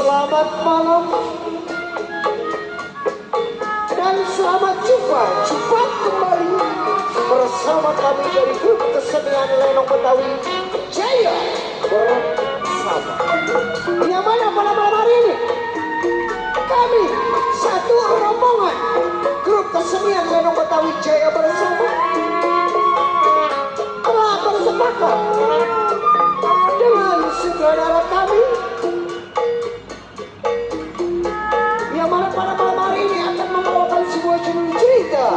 Selamat malam dan selamat jumpa kembali bersama kami dari grup kesenian Lenong Betawi Jaya Bersama. Yang mana pada malam hari ini kami satu rombongan grup kesenian Lenong Betawi Jaya Bersama telah bersepakat dengan sutradara kami yang mana pada malam hari ini akan membawakan sebuah judul cerita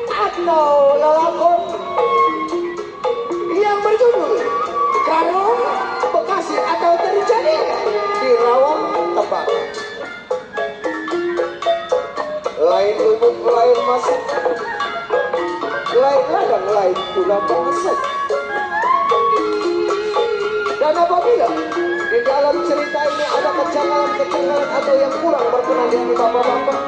atau lalakon yang berjudul Kalau Bekasi atau Terjadi di Rawang Tebak. Lain umum, lain masuk, lain ladang, lain tulang bangsa. Dan apabila di dalam cerita ini ada kejanggalan-kejanggalan atau yang kurang berkenan di hati bapak-bapak,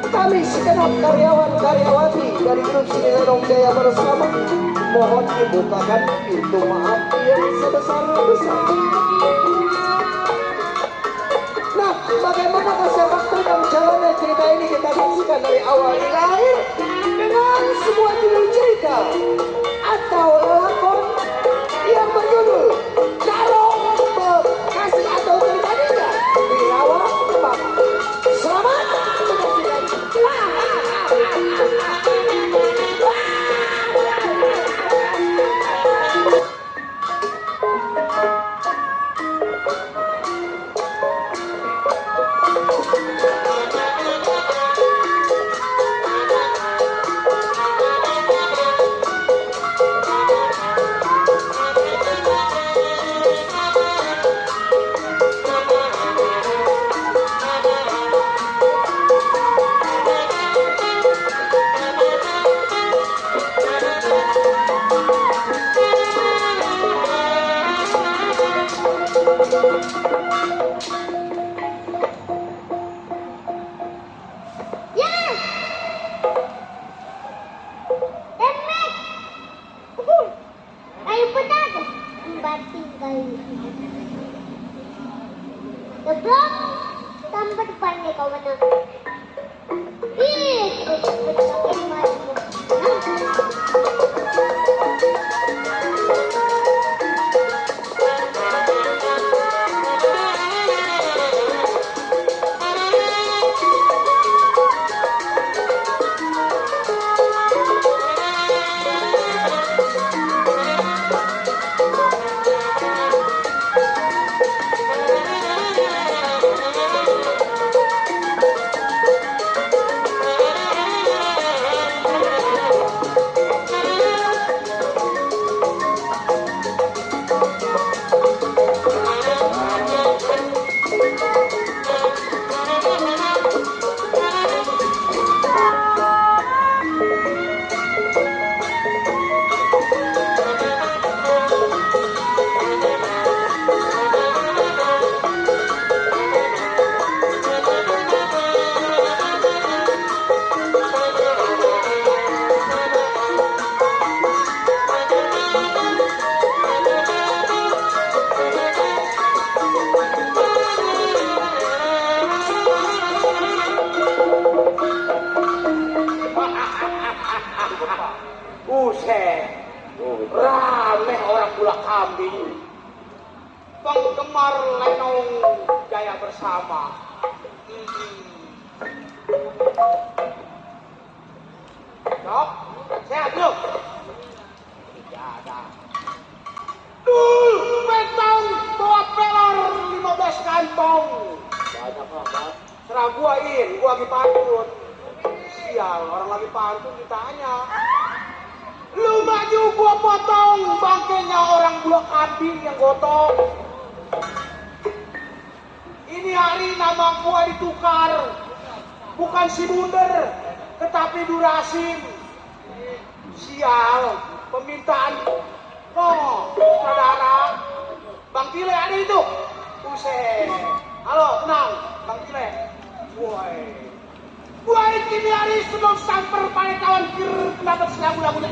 kami segenap karyawan-karyawati dari grup Seni Lenong Jaya Bersama mohon dibukakan pintu maaf yang sebesar-besarnya. Nah, bagaimana sepak terjang jalannya cerita ini kita saksikan dari awal hingga akhir dengan sebuah judul cerita atau lalakon yang berjudul Kalau Bekasi atau Terjadinya di Rawang Tebak. Selamat menyaksikan. Geblok sampai depannya kau menang. Itu pakai maju. Rame orang pula kambing. Penggemar Lenong Jaya Bersama. Dok, sehat lu? Tidak ada. Petang bawa pelor 15 kantong. Banyak banget. Serah gua lagi pantun. Sial, orang lagi pantun ditanya. Lu maju gua potong bangkainya orang buah kambing yang gotong. Ini hari nama gua ditukar, bukan si Bunder, tetapi Durasim. Sial, permintaan saudara Bang Kile ada itu. Buset. Halo, tenang, Bang Kile. Woi. Gua ini hari sebelum samper pada kawan kir dapat lagu-lagunya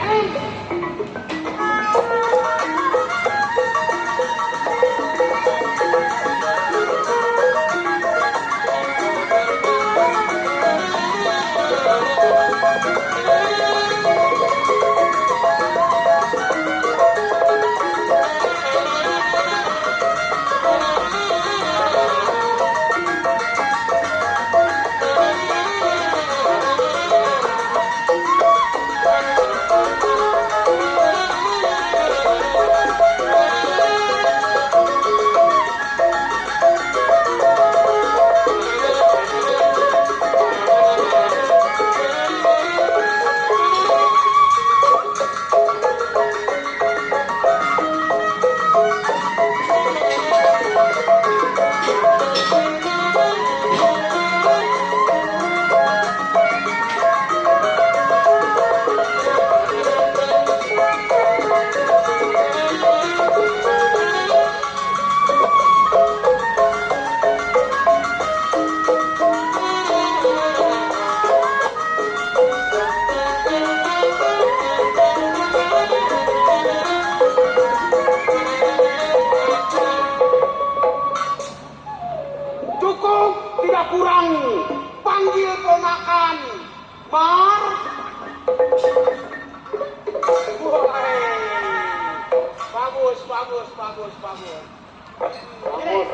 bagus.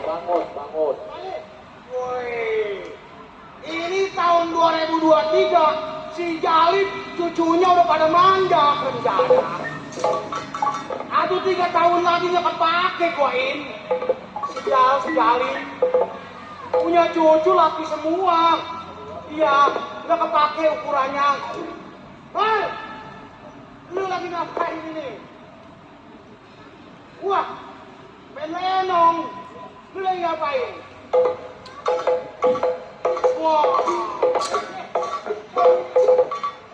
Bangun. Woi, ini tahun 2023, si Jalip cucunya udah pada manja rencana. Aduh 3 tahun lagi nggak kepake gua ini. Si Jalip punya cucu laki semua. Iya, nggak kepake ukurannya. Hei, lu lagi ngapain ini? Wah, menenong. Lu lagi ngapain? Wah,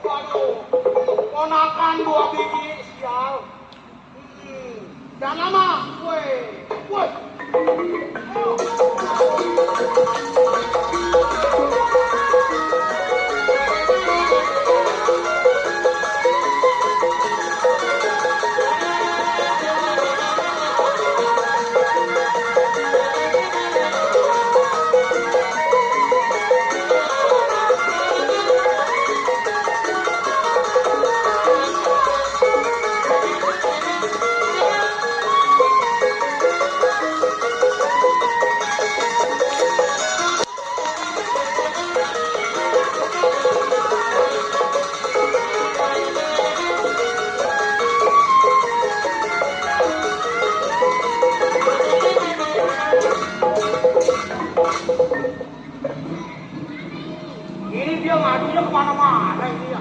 waduh, ponakan 2 biji sial. Jangan lama, woi. Ini dia ngadunya kemana-mana ini ya.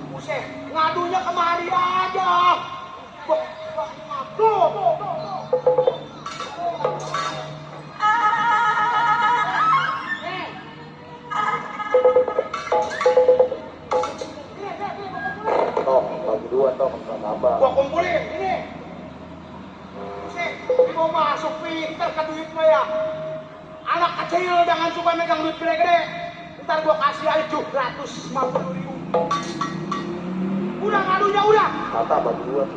Buset, ngadunya kemari aja. Tuh. Bagi 2 tambah. Gua kumpulin, ini. Buset, mau masuk pinter ke duit mah ya. Anak kecil jangan suka megang duit gede-gede. Ntar gua kasih aja 750.000. Udah ngadunya udah. Tata bagi 2.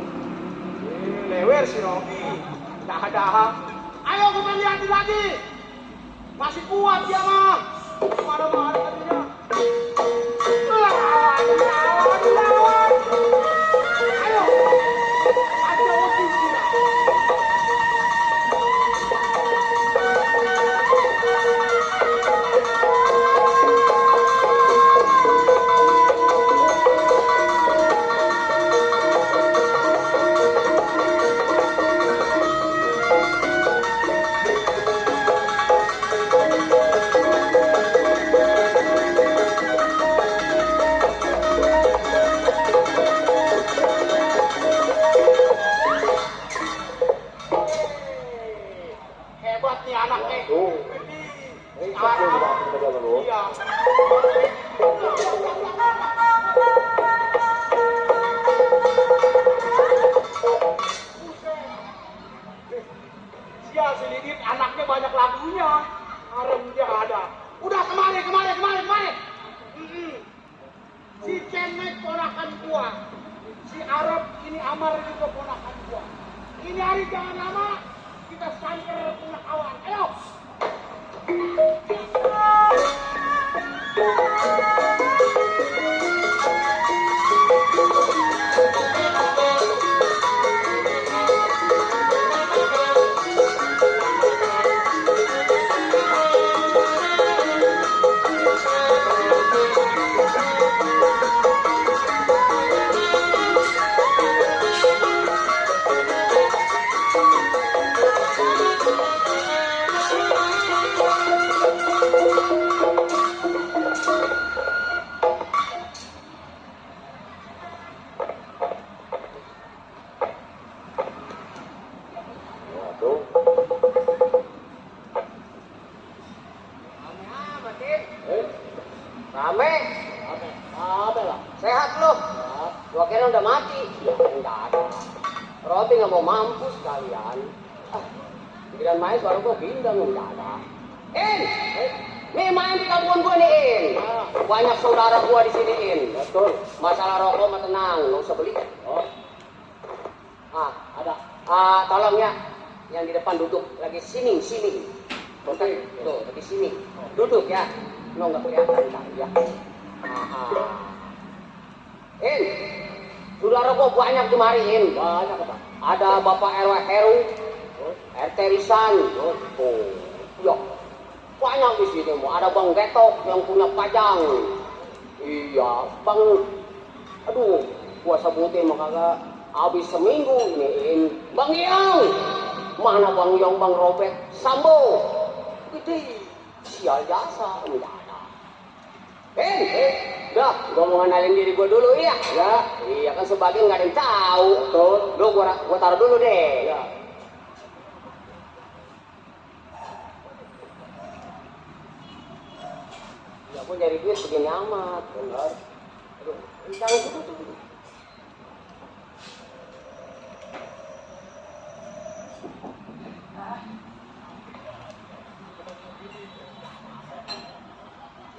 Lewer si Robi. Dah. Ayo kita lihat lagi. Masih kuat dia mah. Kemana-mana ngadunya. Lawan. Ayo. Ada waktu dia. Hebat nih anaknya. Tuh. Iya. Sial si Lidit, anaknya banyak lagunya. Harem dia ada. Udah kemari. Si Cemek ponakan gua. Si Arab ini Amar juga ponakan gua. Ini hari jangan lama. Kita samper punak awan. Ayo. Rame. Apa lah? Sehat lu? Gua kira udah mati. Ya enggak ada. Robi nggak mau mampus kalian. Pikiran main suara gua pindah enggak ada. Nih main di kampung gua nih In. Banyak saudara gua di sini In. Betul. Masalah rokok mah tenang, nggak usah beli. Oh. Ada. Tolong ya, yang di depan duduk lagi sini. Tuh, lagi sini. Duduk ya. No, nggak kelihatan kan ya. Saudara gua banyak kemarin. Banyak apa? Ada Bapak RW Heru. Terisan, oh, ya banyak di sini mau ada Bang Getok yang punya pajang, iya Bang, aduh, gua sebutin mah kagak habis seminggu ini, Bang Yang, mana Bang Yang, Bang Robert, Sambo, gede, sial jasa, enggak ada. Dah, gua mau ngenalin diri gua dulu ya. Ya, iya kan sebagian nggak ada yang tahu. Betul. Lu gua taruh dulu deh. Ya. Ya gua nyari duit begini amat, benar. Aduh, jangan gitu.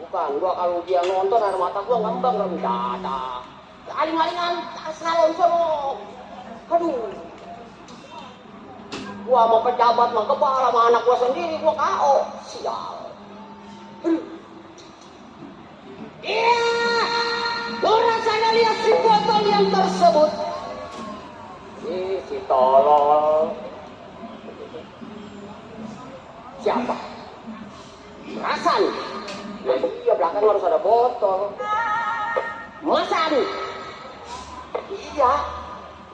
Bukan, gua kalau dia nonton air mata gua ngembang kan dada. Aling-alingan salon serok. Aduh. Gua mau pejabat mah kepala sama anak gua sendiri gua KO. Sial. Iya. Lu rasanya lihat si botol yang tersebut. Si tolol. Siapa? Rasan. Ya iya, belakang harus ada botol. Masan. Iya.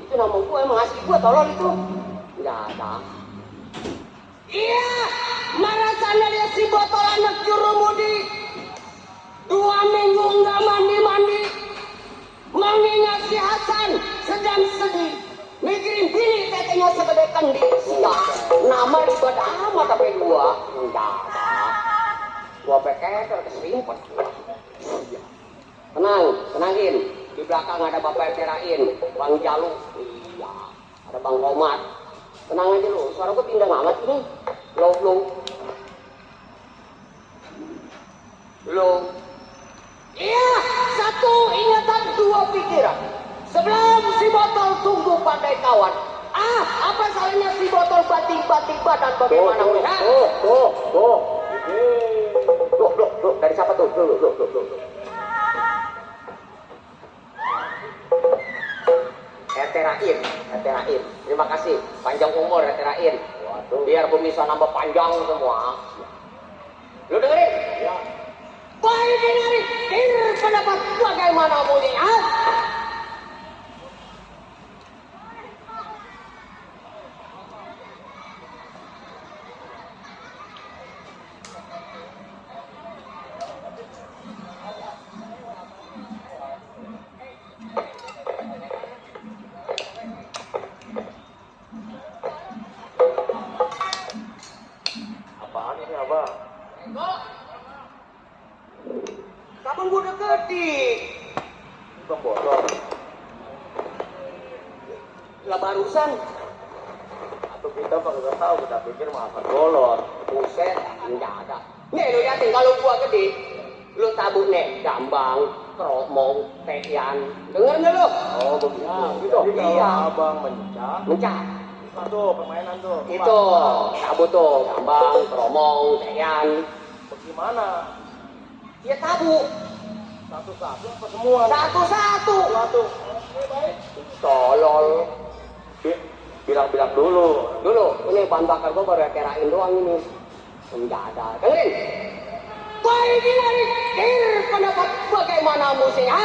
Itu nama gue, emang asli gue, tolol itu. Nggak ada. Iya. Marasannya dia si botol anak jurumudi. 2 minggu nggak mandi-mandi. Mengingat si Hasan sedang sedih. Mikirin bini tetenya segede kendi. Siap. Nama ribet amat tapi gua. Nggak ada. Gua peketer keserimpet. Tenangin. Di belakang ada Bapak Terain, Bang Jalu. Iya. Ada Bang Romat. Tenang aja lu, suara gua pindah amat ini. Lo. Iya, 1 ingatan 2 pikiran. Sebelum si botol tunggu pandai kawan. Apa salahnya si botol batik-batik badan bagaimana melihat? Tuh. Loh, dari siapa tuh? Loh. Terain. Terima kasih. Panjang umur Terain. Waduh. Biar gue bisa nambah panjang semua. Lu dengerin? Ya. Baik dengerin. Pendapat bagaimana melihat? Kapan gua udah gede? Bang botol. Lah barusan. Atau kita nggak tahu, kita pikir maafan golor. Buset, enggak ada. Nih lu liatin kalau gua gede, lu tabuk nih gambang, keromong, tekian. Denger nggak lu? Oh begitu. Ya, gitu. Jadi kalau Iya. abang mencak. Tuh permainan tuh. Itu, tabu tuh, gambang, keromong, tekian. Bagaimana? Ya tabu. Satu-satu apa semua? Satu-satu. Satu. Baik. Tolol. Bilang-bilang dulu. Ini bahan bakar gua baru kerain doang ini. Enggak ada. Dengerin. Baik ini. Pendapat bagaimana musiknya?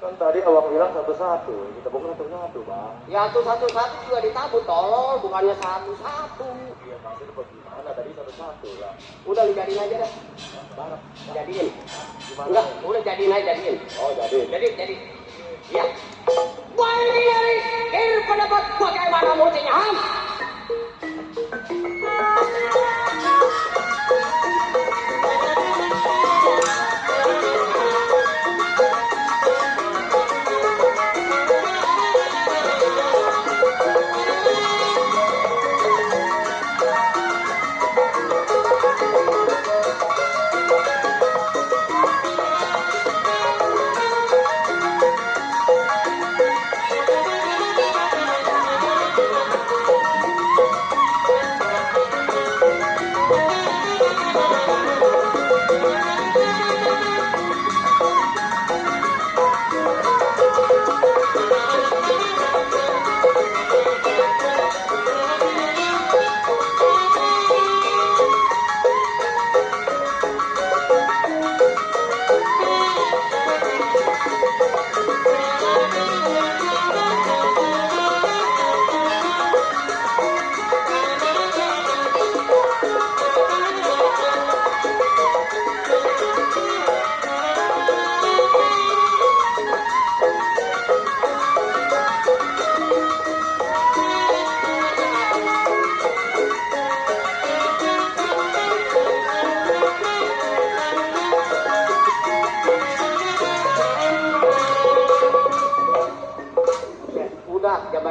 Kan tadi awak bilang satu-satu, kita bukan satu-satu bang. Ya tuh satu-satu juga ditabut tolol, bukannya satu-satu. Iya maksudnya bagaimana tadi satu-satu lah. Udah lu jadiin aja dah. Barang. Jadiin. Gimana? Enggak, udah jadiin aja jadiin. Oh jadi. Jadi. Ya. Wah ini pendapat bagaimana musiknya?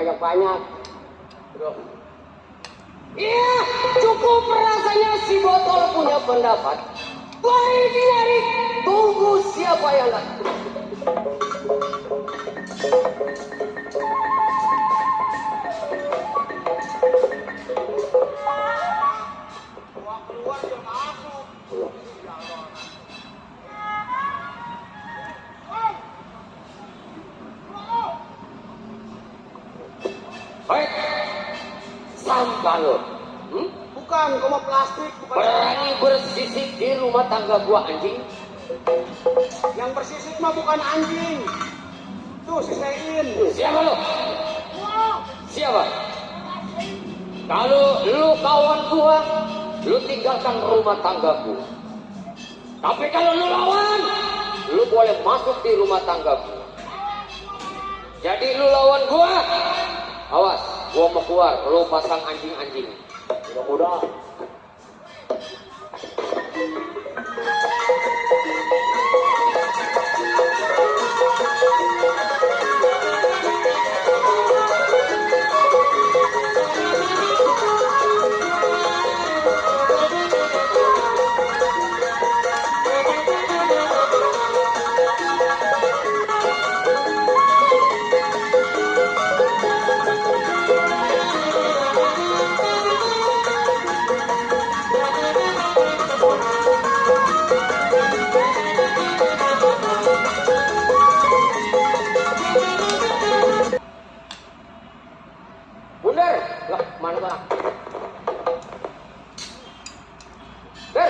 banyak-banyak. Iya, cukup rasanya si botol punya pendapat. Mari dinari, tunggu siapa yang datang. Keluar dia masuk. Baik, sampah lo. Bukan, kau mau plastik, bukan. Berani bersisik di rumah tangga gua anjing. Yang bersisik mah bukan anjing. Tuh, sisain. Siapa lo? Siapa? Kalau lu kawan gua, lu tinggalkan rumah tanggaku. Tapi kalau lu lawan, lu boleh masuk di rumah tanggaku. Jadi lu lawan gua, awas, gua mau keluar, lu pasang anjing-anjing. Mudah-mudah. Bundar, lah mana tuh anak? Ber,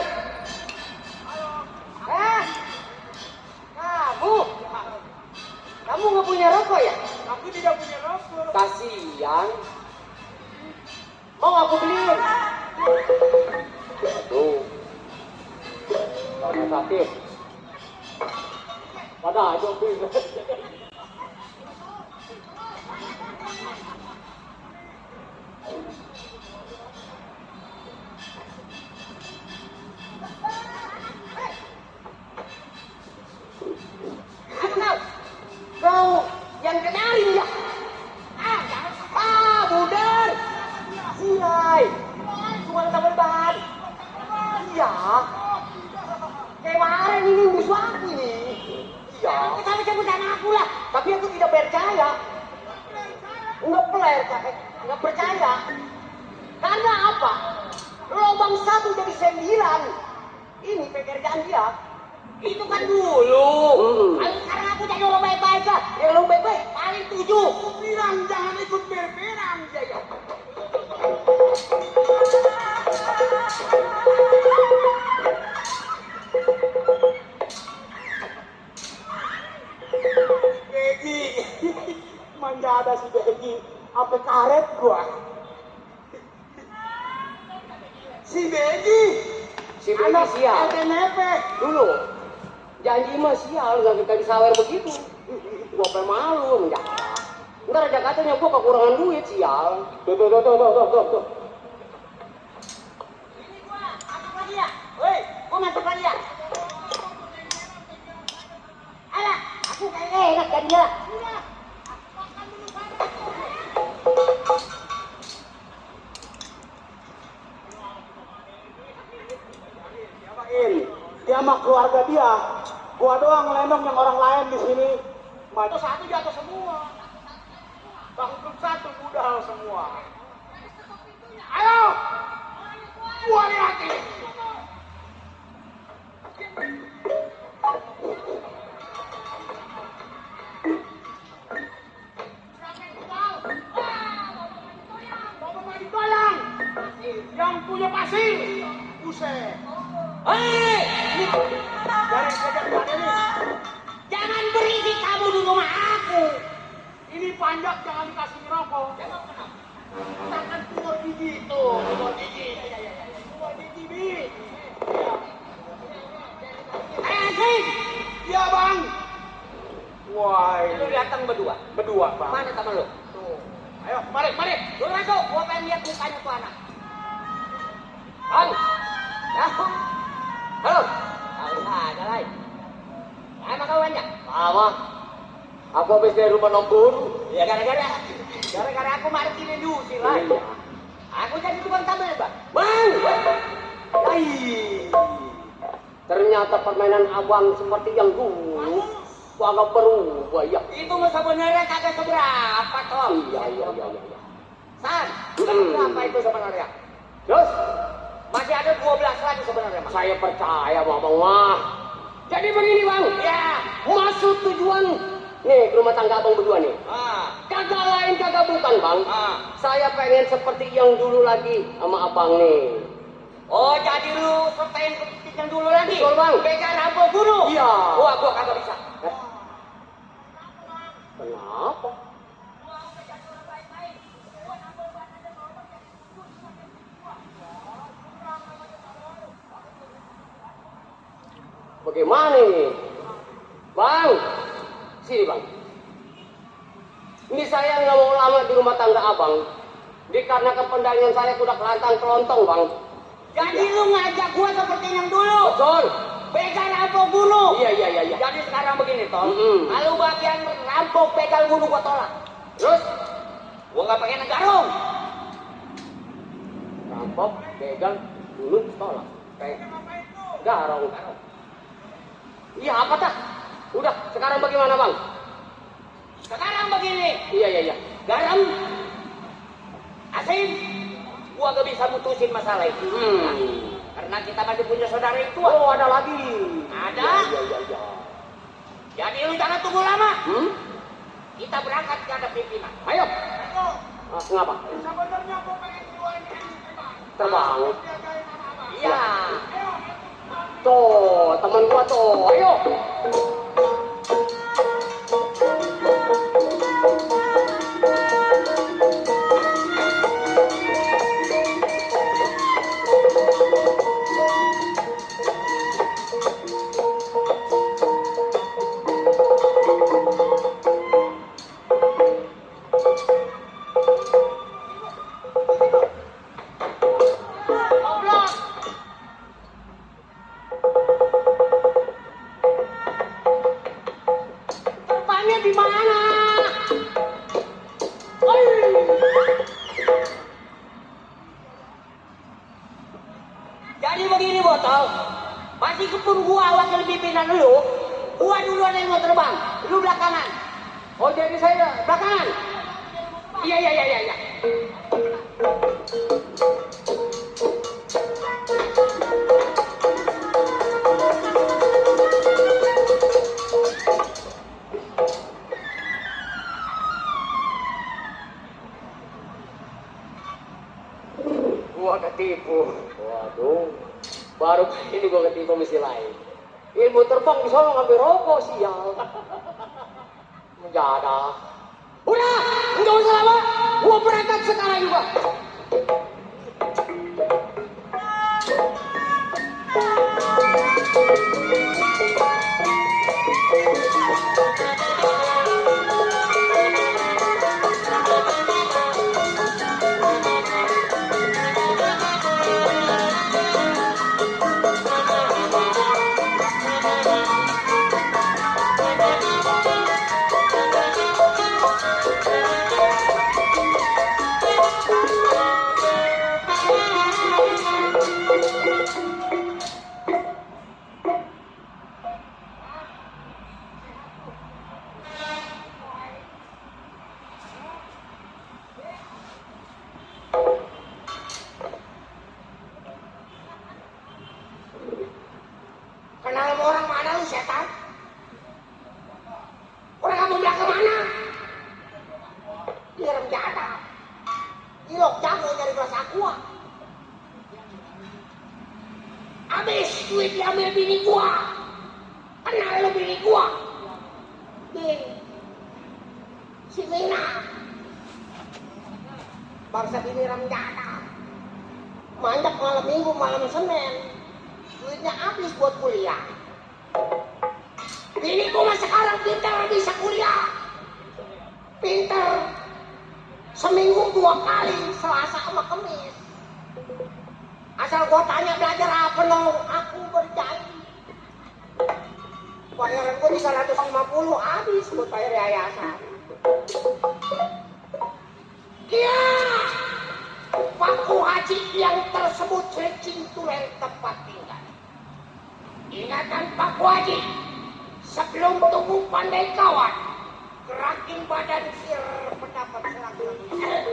kamu nggak punya rokok ya? Aku tidak punya rokok. Kasihan. Mau aku beliin? Tuh, kamu sakit. Pada aja beli. Kau yang kenalin ya? Budar. Siai. Cuma tambal bahan. Iya. Kayak kemarin ini musuh aku ini. Iya. Tapi cabutan aku lah. Tapi aku tidak percaya. Nggak percaya. Karena apa? Lubang 1 jadi 9. Ini pekerjaan dia. Itu kan dulu. Kalau sekarang aku jadi orang baik-baik lah. Yang lu baik-baik paling 7. Aku bilang jangan ikut berperang Jaya. Begi. Manja ada si Begi. Sampai karet gua. Si Begi. Si Begi sial. LTNP. Dulu. Janji mah sial, gak kita disawer begitu. Gua pengen malu, enggak. Ntar aja katanya gua kekurangan duit, sial. Tuh. Ini gua masuk lagi ya. Woi, gua masuk lagi ya. Alah, aku kayaknya enak jadinya. Udah. Makan dulu Dia mah keluarga dia. Gua doang ngelendong yang orang lain di sini. Maju 1 jatuh semua. Bangkrut 1 budal semua. Ayo. Gua liatin. Bapak ditolong. Yang punya pasir. Buset. Hei! Dari kejadian ini. Jangan berisik kamu di rumah aku. Ini panjang jangan dikasih ngerokok. Tangan keluar gigi itu, keluar gigi. Keluar gigi, Bi. Asik. Iya, Bang. Wah, Lu datang berdua. berdua, Bang. Mana teman lu? Tuh. Ayo, mari. Lu masuk, gua pengen lihat mukanya tuh anak. Bang. Ya. Halo. Tahu aja lah. Emang kawannya? Sama. Aku habis dari rumah Nombor. Ya gara-gara. Gara-gara aku markinin diusir lah. Aku jadi tukang tambel, Bang. Bang! Hai. Ternyata permainan abang seperti yang dulu. Agak berubah ya. Itu mah sebenarnya kagak seberapa, Tom. Iya. San, berapa itu sebenarnya? Terus? Masih ada 12 lagi sebenarnya, Mas. Saya percaya, Bang Mah. Jadi begini, Bang. Ya. Maksud tujuan nih ke rumah tangga abang berdua nih. Kagak lain kagak bukan, Bang. Saya pengen seperti yang dulu lagi sama abang nih. Oh, jadi lu setain yang dulu lagi? Betul, Bang. Begal rampok guru? Iya. Wah, gua kagak bisa. Kenapa? Bagaimana ini? Bang, sini Bang. Ini saya nggak mau lama di rumah tangga abang. Dikarenakan pendangan saya udah kelantang kelontong, Bang. Jadi lu ngajak gua seperti yang dulu? Betul. Begal rampok gunung? Iya. Jadi sekarang begini, Tom. Kalau bagian rampok begal gunung gua tolak. Terus? Gua nggak pengen garong. Rampok, begal, gunung tolak. Kayak garong. Iya apa tak? Udah, sekarang bagaimana Bang? Sekarang begini. Iya. Garam, asin, gua gak bisa mutusin masalah itu. Karena kita masih punya saudara itu. Oh, ada lagi. Ada? Iya. Jadi lu jangan tunggu lama. Kita berangkat ke ada pimpinan. Ayo. Kenapa? Sebenarnya gua pengen jual ini terbang. Iya. Tuh, teman gua tuh. Ayo. Jadi begini botol, masih kepun gua wakil pimpinan lu, gua duluan yang mau terbang, lu belakangan. Oh jadi saya belakangan? Iya. Gua ketipu. Waduh, baru ini gua ketipu misi lain. Ilmu terbang di sana ngambil rokok sial. Menjadah. Udah, nggak usah lama. Gua berangkat sekarang juga. Kenal sama orang mana lu setan? Orang kamu bilang kemana? Di Renjana. Di Lok Jago nyari belas aqua. Habis duit diambil bini gua. Kenal lu bini gua? Si Mina. Bangsa bini Renjana. Manjak malam minggu, malam Senin. Duitnya habis buat kuliah. Bini gua mah sekarang pintar bisa kuliah. Pintar. Seminggu 2 kali, Selasa sama Kamis. Asal gua tanya belajar apa dong, aku berjanji. Bayaran gua 350 habis buat bayar yayasan. Kia Paku Haji yang tersebut cacing tulen tempat tinggal. Ingatan Paku Haji, sebelum tubuh pandai kawan, gerakin badan biar mendapat serangan.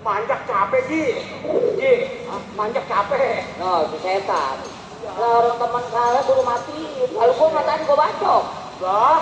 Manjak capek Ji. Manjak capek. No, si setan. Orang teman saya suruh mati. Kalau gua matain gua bacok. Lah.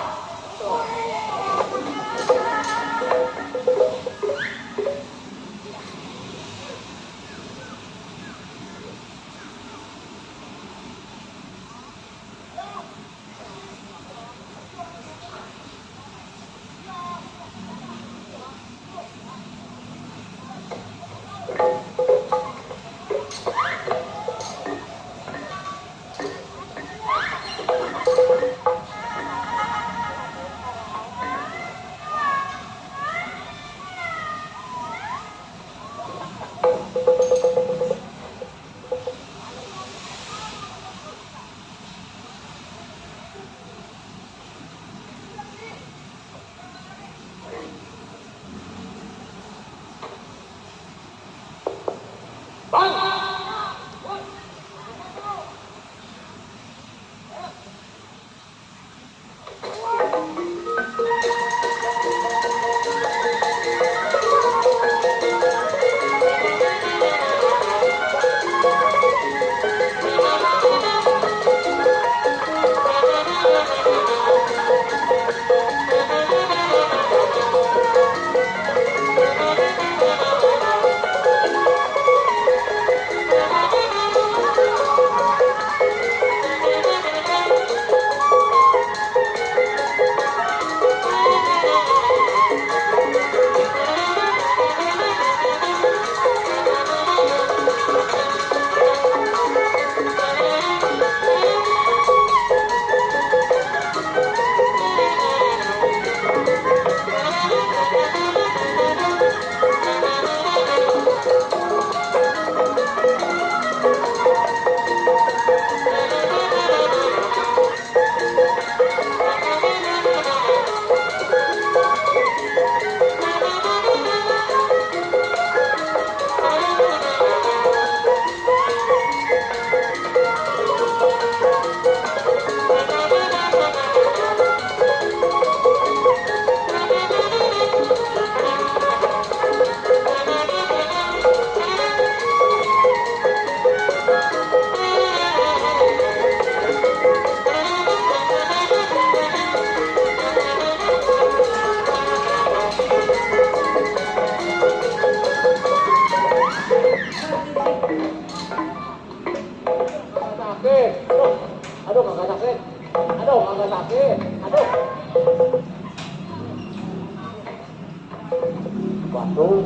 Oh.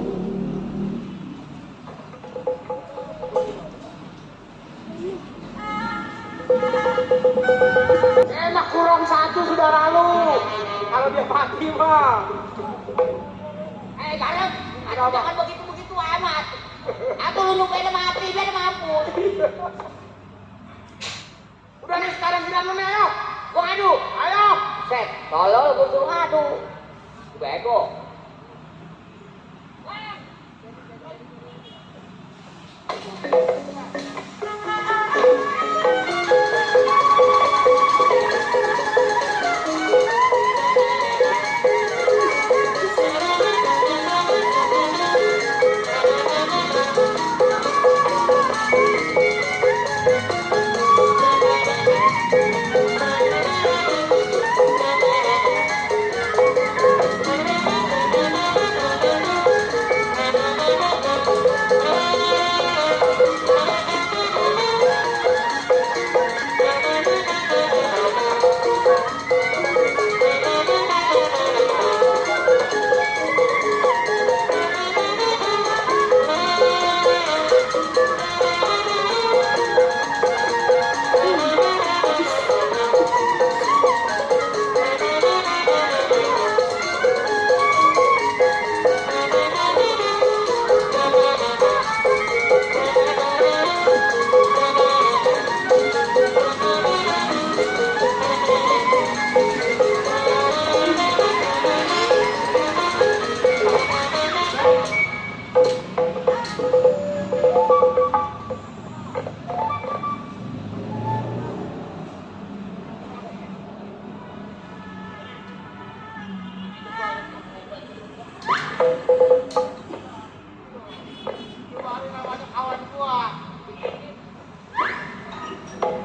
Enak kurang satu saudara lu. Kalau dia mati mah. Garep, jangan begitu-begitu amat. Aku lu nungguin mati, biar mampus. Udah nih sekarang kita lu nih, ayo. Gua ngadu. Ayo. Set, tolol gua suruh ngadu. Bego.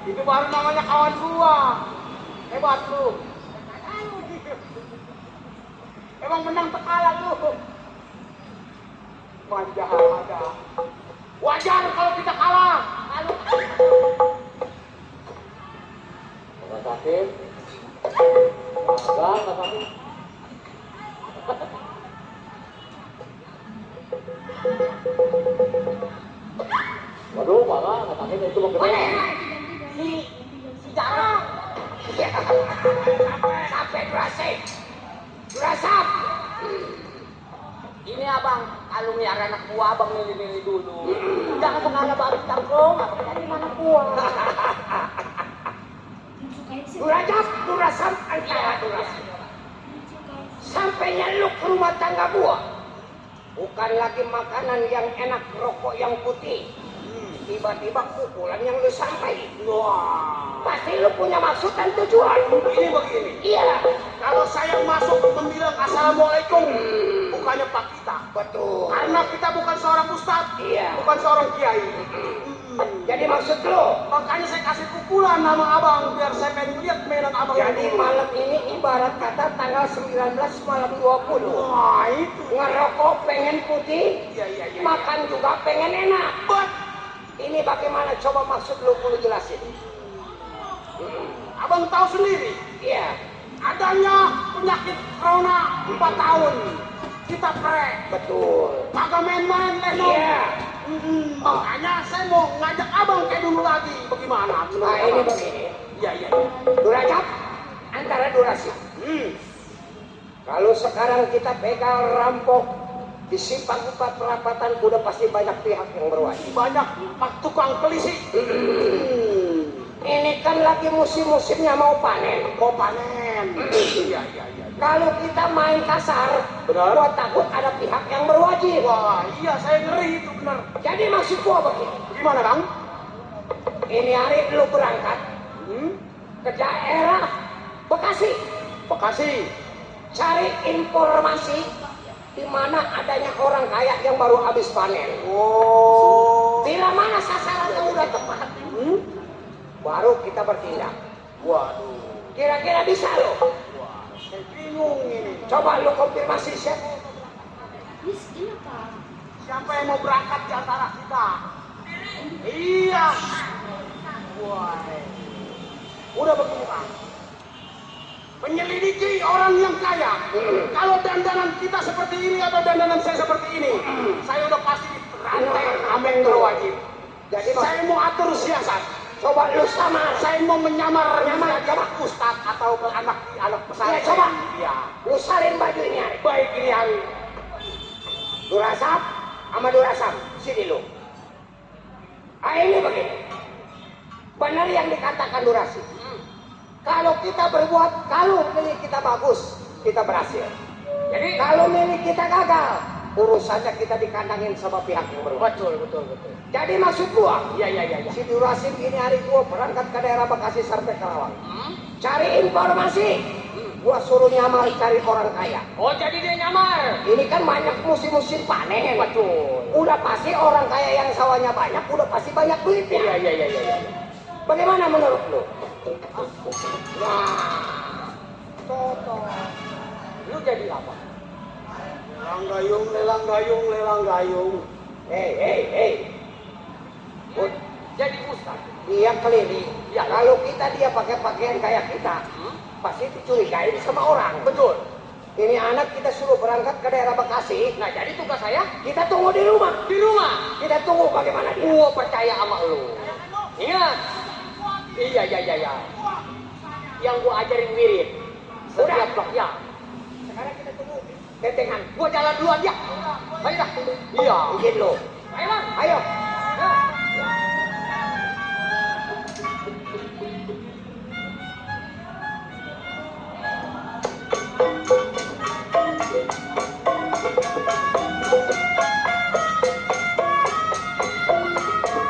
Itu baru namanya kawan gua. Hebat lu. Emang menang tekalan lu. Manja ada. Wajar kalau kita kalah. Nggak sakit. Nggak sakit. Waduh, malah nggak sakit itu mau gede. Si Jarang. Sampai durasap. Ini abang, kalau miara anak buah abang milih-milih dulu. Jangan segala baru tangkrong, dari mana buah. Durasap antara durasap. Sampai nyeluk rumah tangga buah. Bukan lagi makanan yang enak, rokok yang putih. Tiba-tiba pukulan yang lu sampai. Wah. Pasti lu punya maksud dan tujuan. Ini begini. Iya. Kalau saya masuk membilang assalamualaikum, bukannya Pak kita. Betul. Karena kita bukan seorang ustadz, Iya. bukan seorang kiai. Jadi maksud lu, Makanya saya kasih pukulan nama abang biar saya pengen lihat mainan abang. jadi malam ini ibarat kata tanggal 19 malam 20. Wah itu. Ngerokok pengen putih, Iya. makan juga pengen enak. But, Ini bagaimana coba maksud lu perlu jelasin. abang tahu sendiri. Iya, Adanya penyakit corona 4 tahun. Kita prek. betul. Kagak main-main Leno. Iya. Makanya saya mau ngajak abang kayak dulu lagi. Bagaimana? Nah ini begini. Iya. Duracap antara durasi. Kalau sekarang kita pegang rampok di simpang 4 perapatan, udah pasti banyak pihak yang berwajib. Banyak tukang pelisik. Ini kan lagi musim-musimnya mau panen. Mau panen. Iya. Kalau kita main kasar, Benar. gua takut ada pihak yang berwajib. Wah, iya saya ngeri itu benar. Jadi maksud gua begini. Gimana Kang? Ini hari lu berangkat ke daerah Bekasi, Bekasi. cari informasi di mana adanya orang kaya yang baru habis panen. Oh. Bila mana sasarannya udah tepat, baru kita bertindak. Waduh. Kira-kira bisa lo? Wah, saya bingung ini. Coba lu konfirmasi Chef. Siapa yang mau berangkat di antara kita? Iya. Wah. Udah begini Kang. Menyelidiki orang yang kaya. Kalau dandanan kita seperti ini atau dandanan saya seperti ini, saya udah pasti rantai amen berwajib. Jadi Saya mau atur siasat. coba lu samar. Saya mau menyamar coba Ustad atau ke anak pesantren. Ya, coba. Iya. Lu salin baju ini hari. Baik ini hari. Durasam sama Durasam, sini lu. Ini begini. Benar yang dikatakan Durasi. Kalau kita berbuat, kalau milik kita bagus, kita berhasil. Jadi Kalau milik kita gagal, urusannya kita dikandangin sama pihak yang berbuat. betul. Jadi maksud gua, Iya. si Durasim ini hari gua berangkat ke daerah Bekasi sampai Karawang. Hmm? Cari informasi. Gua suruh nyamar cari orang kaya. Oh, jadi dia nyamar. Ini kan banyak musim-musim panen. Betul. Udah pasti orang kaya yang sawahnya banyak, udah pasti banyak duitnya. Iya. Bagaimana menurut lu? Lu jadi apa? Lelang gayung. Hei. Jadi ustaz. Dia keliling. Ya. Kalau dia pakai pakaian kayak kita, pasti dicurigain sama orang. Betul. Ini anak kita suruh berangkat ke daerah Bekasi. Nah, jadi tugas saya Kita tunggu di rumah. di rumah. Kita tunggu bagaimana dia. Gua percaya sama lu. Ingat. Iya. Yang gua ajarin mirip. Setiap blok ya. Sekarang kita tunggu. Tentengan. Gua jalan duluan ya. Ayo dah. Iya. Izin lu. Ayo bang. Ayo.